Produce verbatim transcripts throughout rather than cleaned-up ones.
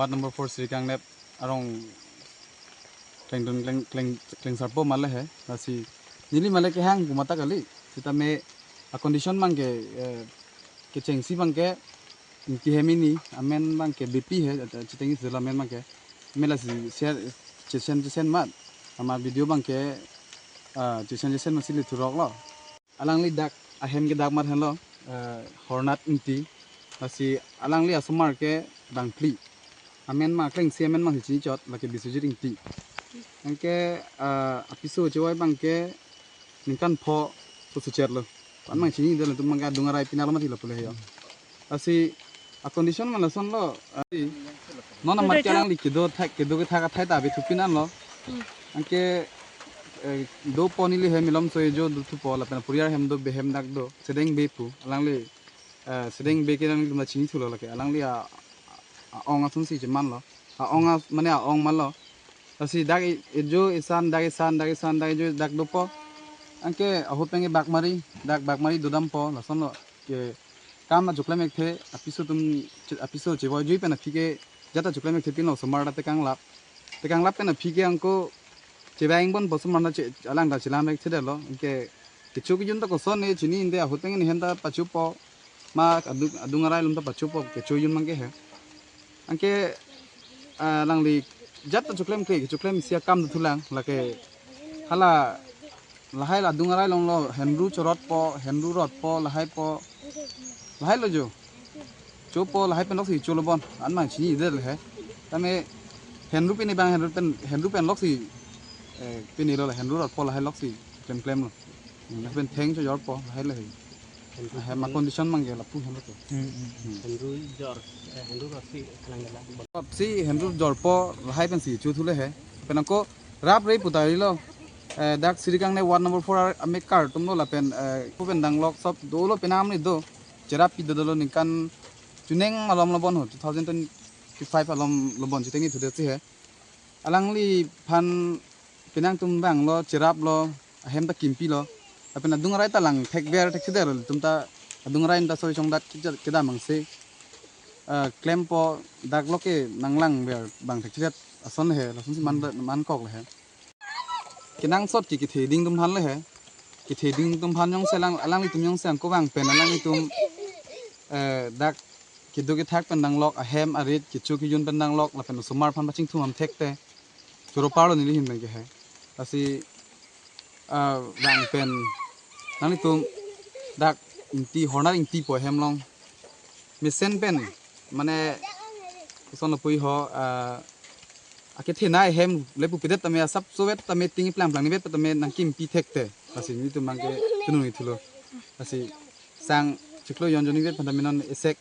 Number four Sri Kangnep arong klengdun kleng kleng klengsarpo male he. Lasi neli male kehang pu mata kali. Sitame a condition abangke, eh, kechengsi abangke ingti hem ini, amen abangke Bepi he, eh, chitengsi la amen abangke. Amen lasi share, chesen chesen mat. Ama video abangke, ah, chesen chesen masi le thurok lo. Alangli dak ahem ke dak mar henlo, eh, Hornat Ingti. Lasi alangli asomar ke bangphli. Amen abang klengsi amen abang chini chot, lake Biswajit Ingti. Anke, eh, apiso chevoi abangke ningkan pho so suchet lo. An abang chinidetlo, latum abangke adung arai pin arlo mati lo pule he yo. Lasi a condition abang lason lo. Lasi non amat ke alangli kedo thak, kedo kethak athai ta ave thupin anlo. Anke, eh, dopo neli hem Milom Soe Jo dothupo lapen aporiar hem do, behem dak do, Sedeng Be pu. Alangli, eh, Sedeng Be ke alangli ma chinithulo lake. Alangli a, a, a-ong ason si cheman lo. A-ong a, mane a-ong malo. Lasi dak e-, ejo esan, dak esan, dak esan, dak ejo dak dopo. Anke ahut abangke Bakmari, dak Bakmari dodampo, lason lo. Ke kam achoklem ekthe, apiso atum che-, apiso chevoi jui pen aphi ke jat ta choklem ekthe pinlo, osomar ta tekanglap. Tekanglap pen aphi ke anke chevang bon bosomar ta che-, alang ta chelam ekthedetlo. Anke kecho kejun ta koson ne chinine, ahut abangke ne hem ta pachopo. Ma adung, adung arai along ta pachopo, kecho kejun abangke he. Anke, ah, alangli jat ta choklem ke, choklem isi akam dothulang, lake hala lahai la adung arai along lo, henru chorotpo, henru rotpo, lahaipo, lahai lo jo. Chopo, lahai pen loksi cholo bon, an abang chinidetlo he. Tame henru pini abang, henru pen, henru pen loksi, eh, pinilo, la henru rotpo, lahai loksi klemklemlo. Hmm, lapen theng chojorpo, lahai lo he. Henru, ah, hem a condition abangke lapu hem lo ke. Hmm, hmm, hmm. Henru jor, eh, henru rotsi khalang gala. Rotsi henru jorpo, lahai pensi chothu le he. Pen anke rap re putari lo. Eh, dak Sri Kangnep ward number four amekar atum lo lapen, eh, pu pen danglok sob dolo, penam ni do. Cherap pi dodolo, ningkan chuning malom lo bon ho, two thousand twenty-five alom lo bon chitengsi thudet si he. Alangliphan penang atum abang lo, cheraplo, ahem ta kimpilo. Lapen adung arai ta lang thekver thekthedetlo, latum ta adung arai ta soi chongdat kija-, kedam angse. Ah, klempo, dak lo ke nanglangver abang thekthedet ason he, lasonsi man, mankok le he. Kenangsot ke kethe ding atum aphan le he. Kethe ding atum aphan jongsi alang, alanglitum jongsi anke vang pen alanglitum, eh, dak kedo kethak pen danglok, ahem arit, kecho kejun pen danglok, lapen osomar aphan pachingthum ham thekte choro parlo neli ahin abangke he. Lasi, ah, vang pen nanglitum dak Ingti, Hornat Ingti pu ahem along mesen pen, mane, koson lo pu ho, ah, akethenei ahem le pupedet tame asapso vet tame ting plangplang ni vet tame nangkimpi thekte. Lasi nelitum abangke tunung ithulo. Lasi sang chiklo jon joni vet aphan tame non esek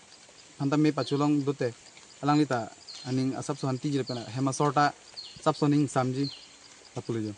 aphan tame pacholong dote, alangli ta aning asapso hantiji lapen hem asor ta asapso ning samji, lapu le jo.